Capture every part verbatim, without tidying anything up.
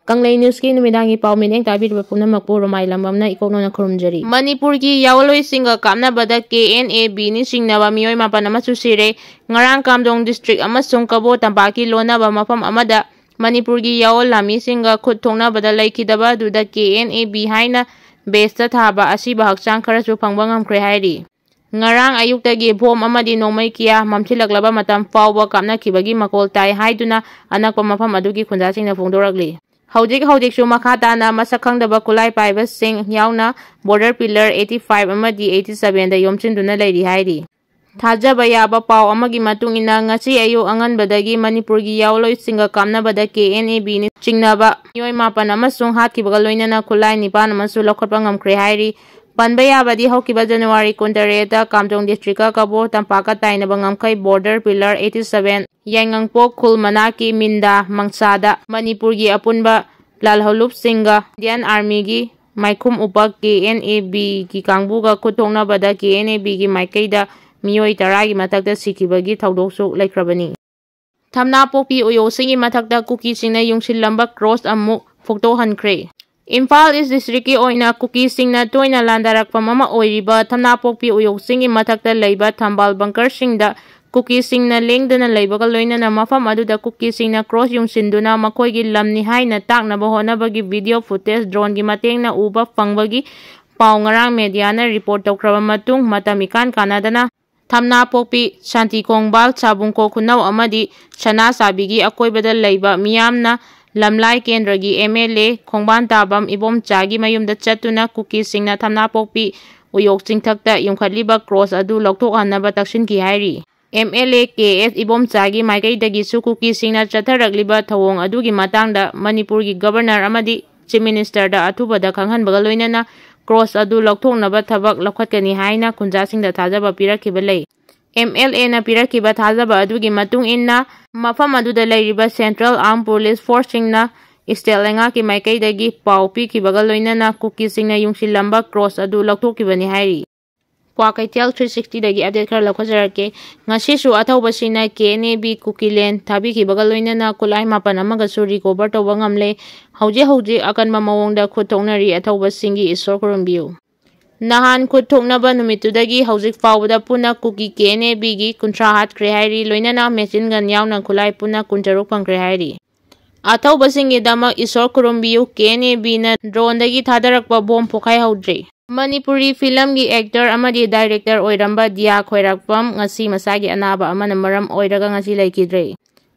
ꯀꯪꯂꯩ ꯅ꯭ꯌꯨꯁꯀꯤ ꯅꯨꯃꯤꯗꯥꯡꯒꯤ ꯄꯥꯎ ꯃꯤꯠꯌꯦꯡ ꯇꯥꯕꯤꯔꯤꯕ ꯄꯨꯝꯅꯃꯛꯄꯨ ꯔꯣꯃꯥꯏ ꯂꯝꯕꯝꯅ ꯏꯀꯣꯛꯅꯅ ꯈꯨꯔꯨꯝꯖꯔꯤ꯫ ꯃꯅꯤꯄꯨꯔꯒꯤ ꯌꯥꯑꯣꯜꯂꯣꯏꯁꯤꯡꯒ ꯀꯥꯞꯅꯕꯗ ꯀꯦ ꯑꯦꯟ ꯑꯦ ꯕꯤ ꯅꯤꯡꯁꯤꯡꯅꯕ ꯃꯤꯑꯣꯏ ꯃꯥꯄꯟ ꯑꯃꯁꯨ ꯁꯤꯔꯦ꯫ ꯉꯔꯥꯡ ꯀꯥꯝꯗꯣꯡ ꯗꯤꯁꯇ꯭ꯔꯤꯛ ꯑꯃꯁꯨꯡ ꯀꯕꯣ ꯇꯝꯄꯥꯛꯀꯤ ꯂꯣꯟꯅꯕ ꯃꯐꯝ ꯑꯃꯗ ꯃꯅꯤꯄꯨꯔꯒꯤ ꯌꯥꯑꯣꯜ ꯂꯥꯃꯤꯁꯤꯡꯒ ꯈꯨꯠ ꯊꯣꯛꯅꯕꯗ ꯂꯩꯈꯤꯗꯕ ꯑꯗꯨꯗ ꯀꯦ ꯑꯦꯟ ꯑꯦ ꯕꯤ ꯍꯥꯏꯅ ꯕꯦꯁꯇ ꯊꯥꯕ ꯑꯁꯤꯕ ꯍꯛꯆꯥꯡ ꯈꯔꯁꯨ ꯐꯪꯕ ꯉꯝꯈ꯭ꯔꯦ ꯍꯥꯏꯔꯤ꯫ ꯉꯔꯥꯡ ꯑꯌꯨꯛꯇꯒꯤ ꯕꯣꯝ ꯑꯃꯗꯤ ꯅꯣꯡꯃꯩ ꯀꯌꯥ ꯃꯝꯁꯤꯜꯂꯛꯂꯕ ꯃꯇꯝ ꯐꯥꯎꯕ ꯀꯥꯞꯅꯈꯤꯕꯒꯤ ꯃꯈꯣꯜ ꯇꯥꯏ ꯍꯥꯏꯗꯨꯅ ꯑꯅꯛꯄ ꯃꯐꯝ ꯑꯗꯨꯒꯤ ꯈꯨꯟꯖꯥꯁꯤꯡꯅ ꯐꯣꯡꯗꯣꯔꯛꯂꯤ꯫ ꯍꯧꯖꯤꯛ ꯍꯧꯖꯤꯛꯁꯨ ꯃꯈꯥ ꯇꯥꯅ ꯃꯁꯛ ꯈꯪꯗꯕ ꯈꯨꯠꯂꯥꯏ ꯄꯥꯏꯕꯁꯤꯡ ꯌꯥꯎꯅ ꯕꯣꯔꯗꯔ ꯄꯤꯂꯔ ꯑꯩꯠꯇꯤ ꯐꯥꯏꯚ ꯑꯃꯗꯤ ꯑꯩꯠꯇꯤ ꯁꯚꯦꯟꯗ ꯌꯣꯝꯁꯤꯟꯗꯨꯅ ꯂꯩꯔꯤ ꯍꯥꯏꯔꯤ꯫ ꯊꯥꯖꯕ ꯌꯥꯕ ꯄꯥꯎ ꯑꯃꯒꯤ ꯃꯇꯨꯡ ꯏꯟꯅ, ꯉꯁꯤ ꯑꯌꯨꯛ ꯑꯉꯟꯕꯗꯒꯤ ꯃꯅꯤꯄꯨꯔꯒꯤ ꯌꯥꯑꯣꯜꯂꯣꯏꯁꯤꯡꯒ ꯀꯥꯞꯅꯕꯗ ꯀꯦ ꯑꯦꯟ ꯑꯦ ꯕꯤꯅ ꯆꯤꯡꯅꯕ ꯃꯤꯑꯣꯏ ꯃꯥꯄꯟ ꯑꯃꯁꯨꯡ ꯍꯥꯠꯈꯤꯕꯒ ꯂꯣꯏꯅꯅ ꯈꯨꯠꯂꯥꯏ ꯅꯤꯄꯥꯟ ꯑꯃꯁꯨ ꯂꯧꯈꯠꯄ ꯉꯝꯈ꯭ꯔꯦ ꯍꯥꯏꯔꯤ꯫ ꯄꯟꯕ ꯌꯥꯕꯗꯤ, ꯍꯧꯈꯤꯕ ꯖꯅꯋꯥꯔꯤ ꯀꯨꯟꯇꯔꯦꯠꯇ ꯀꯥꯝꯖꯣꯡ ꯗꯤꯁꯇ꯭ꯔꯤꯛꯀ ꯀꯕꯣ ꯇꯝꯄꯥꯛꯀ ꯇꯥꯏꯅꯕ ꯉꯝꯈꯩ ꯕꯣꯔꯗꯔ ꯄꯤꯂꯔ ꯑꯩꯠꯇꯤ ꯁꯚꯦꯟ ꯌꯥꯏꯉꯪꯄꯣꯛ ꯈꯨꯜ ꯃꯅꯥꯛꯀꯤ ꯃꯤꯟꯗꯥ ꯃꯪꯁꯥꯗ ꯃꯅꯤꯄꯨꯔꯒꯤ ꯑꯄꯨꯟꯕ ꯂꯥꯜꯍꯧꯂꯨꯞꯁꯤꯡꯒ ꯏꯟꯗꯤꯌꯥꯟ ꯑꯥꯔꯃꯤꯒꯤ ꯃꯥꯏꯈꯨꯝ ꯎꯄ ꯀꯦ ꯑꯦꯟ ꯑꯦ ꯕꯤꯒꯤ ꯀꯥꯡꯕꯨꯒ ꯈꯨꯠ ꯊꯣꯛꯅꯕꯗ ꯀꯦ ꯑꯦꯟ ꯑꯦ ꯕꯤꯒꯤ ꯃꯥꯏꯀꯩꯗ ꯃꯤꯑꯣꯏ ꯇꯔꯥꯒꯤ ꯃꯊꯛꯇ ꯁꯤꯈꯤꯕꯒꯤ ꯊꯧꯗꯣꯛꯁꯨ ꯂꯩꯈ꯭ꯔꯕꯅꯤ꯫ ꯊꯝꯅꯥꯄꯣꯛꯄꯤ ꯎꯌꯣꯛꯁꯤꯡꯒꯤ ꯃꯊꯛꯇ ꯀꯨꯀꯤꯁꯤꯡꯅ ꯌꯨꯡꯁꯤꯜꯂꯝꯕ ꯀ꯭ꯔꯣꯁ ꯑꯃꯨꯛ ꯐꯨꯛꯇꯣꯛꯍꯟꯈ꯭ꯔꯦ꯫ ꯏꯝꯐꯥꯜ ꯏꯁ ꯗꯤꯁꯇ꯭ꯔꯤꯛꯀꯤ ꯑꯣꯏꯅ ꯀꯨꯀꯤꯁꯤꯡꯅ ꯇꯣꯏꯅ ꯂꯥꯟꯗꯥꯔꯛꯐꯝ ꯑꯃ ꯑꯣꯏꯔꯤꯕ ꯊꯝꯅꯥꯄꯣꯛꯄꯤ ꯎꯌꯣꯛꯁꯤꯡꯒꯤ ꯃꯊꯛꯇ ꯂꯩꯕ ꯊꯝꯕꯥꯜ ꯕꯪꯀꯔꯁꯤꯡꯗ ꯀꯨꯀꯤꯁꯤꯡꯅ ꯂꯦꯡꯗꯅ ꯂꯩꯕꯒ ꯂꯣꯏꯅꯅ ꯃꯐꯝ ꯑꯗꯨꯗ ꯀꯨꯀꯤꯁꯤꯡꯅ ꯀ꯭ꯔꯣꯁ ꯌꯨꯡꯁꯤꯟꯗꯨꯅ ꯃꯈꯣꯏꯒꯤ ꯂꯝꯅꯤ ꯍꯥꯏꯅ ꯇꯥꯛꯅꯕ ꯍꯣꯠꯅꯕꯒꯤ ꯚꯤꯗꯤꯑꯣ ꯐꯨꯇꯦꯖ ꯗ꯭ꯔꯣꯟꯒꯤ ꯃꯇꯦꯡꯅ ꯎꯕ ꯐꯪꯕꯒꯤ ꯄꯥꯎ ꯉꯔꯥꯡ ꯃꯦꯗꯤꯌꯥꯅ ꯔꯤꯄꯣꯔꯠ ꯇꯧꯈ꯭ꯔꯕ ꯃꯇꯨꯡ, ꯃꯇꯝ ꯏꯀꯥꯟ ꯀꯥꯟꯅꯗꯅ ꯊꯝꯅꯥꯄꯣꯛꯄꯤ, ꯁꯥꯟꯇꯤ ꯈꯣꯡꯕꯥꯜ, ꯁꯥꯕꯨꯡꯈꯣꯛ ꯈꯨꯅꯧ ꯑꯃꯗꯤ ꯁꯅꯥ ꯆꯥꯕꯤꯒꯤ ꯑꯀꯣꯏꯕꯗ ꯂꯩꯕ ꯃꯤꯌꯥꯝꯅ ꯂꯝꯂꯥꯏ ꯀꯦꯟꯗ꯭ꯔꯒꯤ ꯑꯦꯝ ꯑꯦꯜ ꯑꯦ ꯈꯣꯡꯕꯥꯟ ꯇꯥꯕꯝ ꯏꯕꯣꯝꯆꯥꯒꯤ ꯃꯌꯨꯝꯗ ꯆꯠꯇꯨꯅ ꯀꯨꯀꯤꯁꯤꯡꯅ ꯊꯝꯅꯥꯄꯣꯛꯄꯤ ꯎꯌꯣꯛ ꯆꯤꯡꯊꯛꯇ ꯌꯨꯡꯈꯠꯂꯤꯕ ꯀ꯭ꯔꯣꯁ ꯑꯗꯨ ꯂꯧꯊꯣꯛꯍꯟꯅꯕ ꯇꯛꯁꯤꯟꯈꯤ ꯍꯥꯏꯔꯤ꯫ ꯑꯦꯝ ꯑꯦꯜ ꯑꯦ ꯀꯦ ꯑꯦꯁ ꯏꯕꯣꯝꯆꯥꯒꯤ ꯃꯥꯏꯀꯩꯗꯒꯤꯁꯨ ꯀꯨꯀꯤꯁꯤꯡꯅ ꯆꯠꯊꯔꯛꯂꯤꯕ ꯊꯧꯑꯣꯡ ꯑꯗꯨꯒꯤ ꯃꯇꯥꯡꯗ ꯃꯅꯤꯄꯨꯔꯒꯤ ꯒꯕꯔꯅꯔ ꯑꯃꯗꯤ ꯆꯤꯐ ꯃꯤꯅꯤꯁꯇꯔꯗ ꯑꯊꯨꯕꯗ ꯈꯪꯍꯟꯕꯒ ꯂꯣꯏꯅꯅ ꯀ꯭ꯔꯣꯁ ꯑꯗꯨ ꯂꯧꯊꯣꯛꯅꯕ ꯊꯕꯛ ꯂꯧꯈꯠꯀꯅꯤ ꯍꯥꯏꯅ ꯈꯨꯟꯖꯥꯁꯤꯡꯗ ꯊꯥꯖꯕ ꯄꯤꯔꯛꯈꯤꯕ ꯂꯩ꯫ ꯑꯦꯝ ꯑꯦꯜ ꯑꯦꯅ ꯄꯤꯔꯛꯈꯤꯕ ꯊꯥꯖꯕ ꯑꯗꯨꯒꯤ ꯃꯇꯨꯡ ꯏꯟꯅ, ꯃꯐꯝ ꯑꯗꯨꯗ ꯂꯩꯔꯤꯕ ꯁꯦꯟꯇ꯭ꯔꯦꯜ ꯑꯥꯔꯝ ꯄꯨꯂꯤꯁ ꯐꯣꯔꯁꯁꯤꯡꯅ ꯏꯁꯇꯦꯠ ꯂꯩꯉꯥꯛꯀꯤ ꯃꯥꯏꯀꯩꯗꯒꯤ ꯄꯥꯎ ꯄꯤꯈꯤꯕꯒ ꯂꯣꯏꯅꯅ ꯀꯨꯀꯤꯁꯤꯡꯅ ꯌꯨꯡꯁꯤꯜꯂꯝꯕ ꯀ꯭ꯔꯣꯁ ꯑꯗꯨ ꯂꯧꯊꯣꯛꯈꯤꯕꯅꯤ ꯍꯥꯏꯔꯤ꯫ ꯀ꯭ꯋꯥꯀꯩꯊꯦꯜ three sixty ꯗꯒꯤ update ꯈꯔ ꯂꯧꯈꯠꯆꯔꯛꯀꯦ꯫ ꯉꯁꯤꯁꯨ ꯑꯊꯧꯕꯁꯤꯡꯅ K N A B ꯀꯨꯀꯤꯂꯦꯟ ꯊꯥꯕꯤꯈꯤꯕꯒ ꯂꯣꯏꯅꯅ ꯈꯨꯠꯂꯥꯏ ꯃꯥꯄꯟ ꯑꯃꯒꯁꯨ recover ꯇꯧꯕ ꯉꯝꯂꯦ꯫ ꯍꯧꯖꯤꯛ ꯍꯧꯖꯤꯛ ꯑꯀꯟꯕ ꯃꯑꯣꯡꯗ ꯈꯨꯠ ꯊꯣꯛꯅꯔꯤ ꯑꯊꯧꯕꯁꯤꯡꯒꯤ ꯏꯁꯣꯔ ꯈꯨꯔꯨꯝꯕꯤꯌꯨ꯫ ꯅꯍꯥꯟ ꯈꯨꯠ ꯊꯣꯛꯅꯕ ꯅꯨꯃꯤꯠꯇꯨꯗꯒꯤ ꯍꯧꯖꯤꯛ ꯐꯥꯎꯕꯗ ꯄꯨꯟꯅ ꯀꯨꯀꯤ K N A B ꯒꯤ ꯀꯨꯟꯊ꯭ꯔꯥ ꯍꯥꯠꯈ꯭ꯔꯦ ꯍꯥꯏꯔꯤ, ꯂꯣꯏꯅꯅ machine gun ꯌꯥꯎꯅ ꯈꯨꯠꯂꯥꯏ ꯄꯨꯟꯅ ꯀꯨꯟꯇꯔꯨꯛ ꯐꯪꯈ꯭ꯔꯦ ꯍꯥꯏꯔꯤ꯫ ꯑꯊꯧꯕꯁꯤꯡꯒꯤꯗꯃꯛ ꯏꯁꯣꯔ ꯈꯨꯔꯨꯝꯕꯤꯌꯨ, K N A B ꯅ drone ꯗꯒꯤ ꯊꯥꯗꯔꯛꯄ bomb ꯄꯣꯈꯥꯏꯍꯧꯗ꯭ꯔꯦ꯫ ꯃꯅꯤꯄꯨꯔꯤ film ꯒꯤ actor ꯑꯃꯗꯤ director ꯑꯣꯏꯔꯝꯕ ꯗꯤꯌꯥ ꯈ꯭ꯋꯥꯏꯔꯥꯛꯄꯝ ꯉꯁꯤ ꯃꯁꯥꯒꯤ ꯑꯅꯥꯕ ꯑꯃꯅ ꯃꯔꯝ ꯑꯣꯏꯔꯒ ꯉꯁꯤ ꯂꯩꯈꯤꯗ꯭ꯔꯦ꯫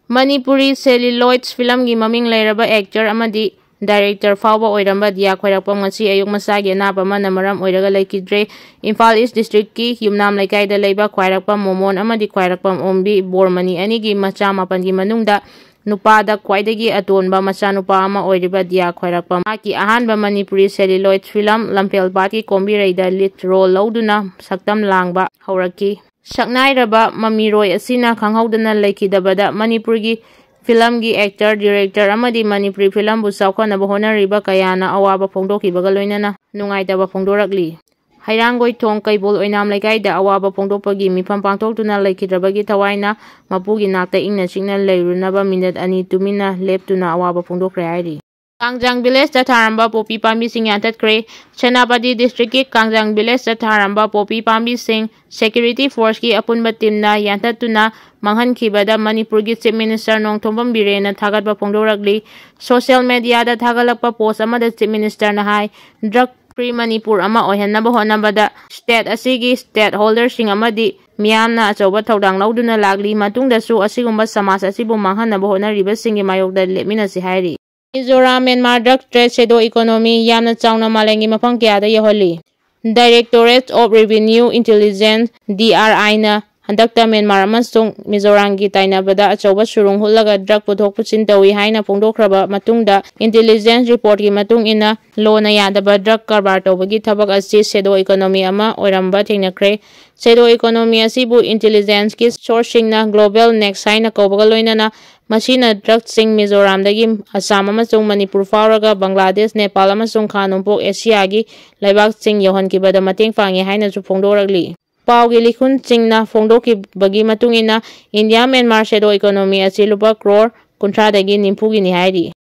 ꯃꯅꯤꯄꯨꯔꯤ celluloids film ꯒꯤ ꯃꯃꯤꯡ ꯂꯩꯔꯕ actor ꯑꯃꯗꯤ director ꯐꯥꯎꯕ ꯑꯣꯏꯔꯝꯕ ꯗꯤꯌꯥ ꯈ꯭ꯋꯥꯏꯔꯥꯛꯄꯝ ꯉꯁꯤ ꯑꯌꯨꯛ ꯃꯁꯥꯒꯤ ꯑꯅꯥꯕ ꯑꯃꯅ ꯃꯔꯝ ꯑꯣꯏꯔꯒ ꯂꯩꯈꯤꯗ꯭ꯔꯦ꯫ ꯏꯝꯐꯥꯜ East district ꯀꯤ ꯌꯨꯝꯅꯥꯝ ꯂꯩꯀꯥꯏꯗ ꯂꯩꯕ ꯈ꯭ꯋꯥꯏꯔꯥꯛꯄꯝ ꯃꯣꯃꯣꯟ ꯑꯃꯗꯤ ꯈ꯭ꯋꯥꯏꯔꯥꯛꯄꯝ ꯑꯣꯝꯕꯤ ꯕꯣꯔꯃꯅꯤ ꯑꯅꯤꯒꯤ ꯃꯆꯥ ꯃꯥꯄꯟꯒꯤ ꯃꯅꯨꯡꯗ ꯅꯨꯄꯥꯗ ꯈ꯭ꯋꯥꯏꯗꯒꯤ ꯑꯇꯣꯟꯕ ꯃꯆꯥꯅꯨꯄꯥ ꯑꯃ ꯑꯣꯏꯔꯤꯕ ꯗꯤꯌꯥ ꯈ꯭ꯋꯥꯏꯔꯥꯛꯄꯝ ꯃꯍꯥꯛꯀꯤ ꯑꯍꯥꯟꯕ Manipuri celluloid film ꯂꯝꯐꯦꯜ ꯄꯥꯠꯀꯤ ꯀꯣꯝꯕꯤꯔꯩꯗ lead role ꯂꯧꯗꯨꯅ ꯁꯛꯇꯝ ꯂꯥꯡꯕ ꯍꯧꯔꯛꯈꯤ꯫ ꯁꯛꯅꯥꯏꯔꯕ ꯃꯃꯤꯔꯣꯏ ꯑꯁꯤꯅ ꯈꯪꯍꯧꯗꯅ ꯂꯩꯈꯤꯗꯕꯗ ꯃꯅꯤꯄꯨꯔꯒꯤ film ꯒꯤ actor, director ꯑꯃꯗꯤ ꯃꯅꯤꯄꯨꯔꯤ film ꯕꯨ ꯆꯥꯎꯈꯠꯅꯕ ꯍꯣꯠꯅꯔꯤꯕ ꯀꯌꯥꯅ ꯑꯋꯥꯕ ꯐꯣꯡꯗꯣꯛꯈꯤꯕꯒ ꯂꯣꯏꯅꯅ ꯅꯨꯡꯉꯥꯏꯇꯕ ꯐꯣꯡꯗꯣꯔꯛꯂꯤ꯫ ꯍꯩꯔꯥꯡꯒꯣꯏꯊꯣꯡ ꯀꯩꯕꯣꯜ ꯑꯣꯏꯅꯥꯝ ꯂꯩꯀꯥꯏꯗ ꯑꯋꯥꯕ ꯐꯣꯡꯗꯣꯛꯄꯒꯤ ꯃꯤꯐꯝ ꯄꯥꯡꯊꯣꯛꯇꯨꯅ ꯂꯩꯈꯤꯗ꯭ꯔꯕꯒꯤ ꯊꯋꯥꯏꯅ ꯃꯄꯨꯒꯤ ꯅꯥꯛꯇ ꯏꯪꯅ ꯆꯤꯛꯅ ꯂꯩꯔꯨꯅꯕ minute ꯑꯅꯤ ꯇꯨꯃꯤꯟꯅ ꯂꯦꯞꯇꯨꯅ ꯑꯋꯥꯕ ꯐꯣꯡꯗꯣꯛꯈ꯭ꯔꯦ ꯍꯥꯏꯔꯤ꯫ ꯀꯥꯡꯖꯥꯡ village ꯇ ꯊꯥꯔꯝꯕ ꯄꯣꯄꯤ ꯄꯥꯝꯕꯤꯁꯤꯡ ꯌꯥꯟꯊꯠꯈ꯭ꯔꯦ꯫ ꯁꯦꯅꯥꯄꯇꯤ district ꯀꯤ ꯀꯥꯡꯖꯥꯡ village ꯇ ꯊꯥꯔꯝꯕ ꯄꯣꯄꯤ ꯄꯥꯝꯕꯤꯁꯤꯡ security force ꯀꯤ ꯑꯄꯨꯟꯕ team ꯅ ꯌꯥꯟꯊꯠꯇꯨꯅ ꯃꯥꯡꯍꯟꯈꯤꯕꯗ ꯃꯅꯤꯄꯨꯔꯒꯤ Chief Minister ꯅꯣꯡꯊꯣꯝꯕꯝ ꯕꯤꯔꯦꯟꯅ ꯊꯥꯒꯠꯄ ꯐꯣꯡꯗꯣꯔꯛꯂꯤ꯫ Social media ꯗ ꯊꯥꯒꯠꯂꯛꯄ post ꯑꯃꯗ Chief Minister ꯅ ꯍꯥꯏ, drug free ꯃꯅꯤꯄꯨꯔ ꯑꯃ ꯑꯣꯏꯍꯟꯅꯕ ꯍꯣꯠꯅꯕꯗ state ꯑꯁꯤꯒꯤ stakeholder ꯁꯤꯡ ꯑꯃꯗꯤ ꯃꯤꯌꯥꯝꯅ ꯑꯆꯧꯕ ꯊꯧꯗꯥꯡ ꯂꯧꯗꯨꯅ ꯂꯥꯛꯂꯤ꯫ ꯃꯇꯨꯡꯗꯁꯨ ꯑꯁꯤꯒꯨꯝꯕ ꯁꯃꯥꯖ ꯑꯁꯤꯕꯨ ꯃꯥꯡꯍꯟꯅꯕ ꯍꯣꯠꯅꯔꯤꯕꯁꯤꯡꯒꯤ ꯃꯥꯌꯣꯛꯇ ꯂꯦꯞꯃꯤꯟꯅꯁꯤ ꯍꯥꯏꯔꯤ꯫ Mizoram Myanmar drug trade shadow economy ꯌꯥꯝꯅ ꯆꯥꯎꯅ ꯃꯥꯂꯦꯝꯒꯤ ꯃꯐꯝ ꯀꯌꯥꯗ ꯌꯧꯍꯜꯂꯤ꯫ Directorate of Revenue Intelligence, D R I ꯅ ꯍꯟꯗꯛꯇ ꯃ꯭ꯌꯥꯟꯃꯥꯔ ꯑꯃꯁꯨꯡ ꯃꯤꯖꯣꯔꯥꯝꯒꯤ ꯇꯥꯏꯅꯕꯗ ꯑꯆꯧꯕ ꯁꯨꯔꯨꯡ ꯍꯨꯠꯂꯒ ꯗ꯭ꯔꯒ ꯄꯨꯊꯣꯛ ꯄꯨꯁꯤꯟ ꯇꯧꯏ ꯍꯥꯏꯅ ꯐꯣꯡꯗꯣꯛꯈ꯭ꯔꯕ ꯃꯇꯨꯡꯗ, ꯏꯟꯇꯦꯂꯤꯖꯦꯟꯁ ꯔꯤꯄꯣꯔꯠꯀꯤ ꯃꯇꯨꯡ ꯏꯟꯅ, ꯂꯣꯅ ꯌꯥꯗꯕ ꯗ꯭ꯔꯒ ꯀꯔꯕꯥꯔ ꯇꯧꯕꯒꯤ ꯊꯕꯛ ꯑꯁꯤ ꯁꯦꯗꯣ ꯏꯀꯣꯅꯣꯃꯤ ꯑꯃ ꯑꯣꯏꯔꯝꯕ ꯊꯦꯡꯅꯈ꯭ꯔꯦ꯫ ꯁꯦꯗꯣ ꯏꯀꯣꯅꯣꯃꯤ ꯑꯁꯤꯕꯨ ꯏꯟꯇꯦꯂꯤꯖꯦꯟꯁꯀꯤ ꯁꯣꯔꯁꯁꯤꯡꯅ ꯒ꯭ꯂꯣꯕꯦꯜ ꯅꯦꯛꯁ ꯍꯥꯏꯅ ꯀꯧꯕꯒ ꯂꯣꯏꯅꯅ ꯃꯁꯤꯅ ꯗ꯭ꯔꯒꯁꯤꯡ ꯃꯤꯖꯣꯔꯥꯝꯗꯒꯤ ꯑꯁꯥꯝ ꯑꯃꯁꯨꯡ ꯃꯅꯤꯄꯨꯔ ꯐꯥꯎꯔꯒ ꯕꯪꯒ꯭ꯂꯥꯗꯦꯁ, ꯅꯦꯄꯥꯜ ꯑꯃꯁꯨꯡ ꯈꯥ ꯅꯣꯡꯄꯣꯛ ꯑꯦꯁꯤꯌꯥꯒꯤ ꯂꯩꯕꯥꯛꯁꯤꯡ ꯌꯧꯍꯟꯈꯤꯕꯗ ꯃꯇꯦꯡ ꯄꯥꯡꯉꯤ ꯍꯥꯏꯅꯁꯨ ꯐꯣꯡꯗꯣꯔꯛꯂꯤ꯫ ꯄꯥꯎꯒꯤ ꯂꯤꯈꯨꯟꯁꯤꯡꯅ ꯐꯣꯡꯗꯣꯛꯈꯤꯕꯒꯤ ꯃꯇꯨꯡ ꯏꯟꯅ, ꯏꯟꯗꯤꯌꯥ ꯃ꯭ꯌꯥꯟꯃꯥꯔ ꯁꯦꯗꯣ ꯏꯀꯣꯅꯣꯃꯤ ꯑꯁꯤ ꯂꯨꯄꯥ ꯀ꯭ꯔꯣꯔ ꯀꯨꯟꯊ꯭ꯔꯥꯗꯒꯤ ꯅꯤꯐꯨꯒꯤꯅꯤ ꯍꯥꯏꯔꯤ꯫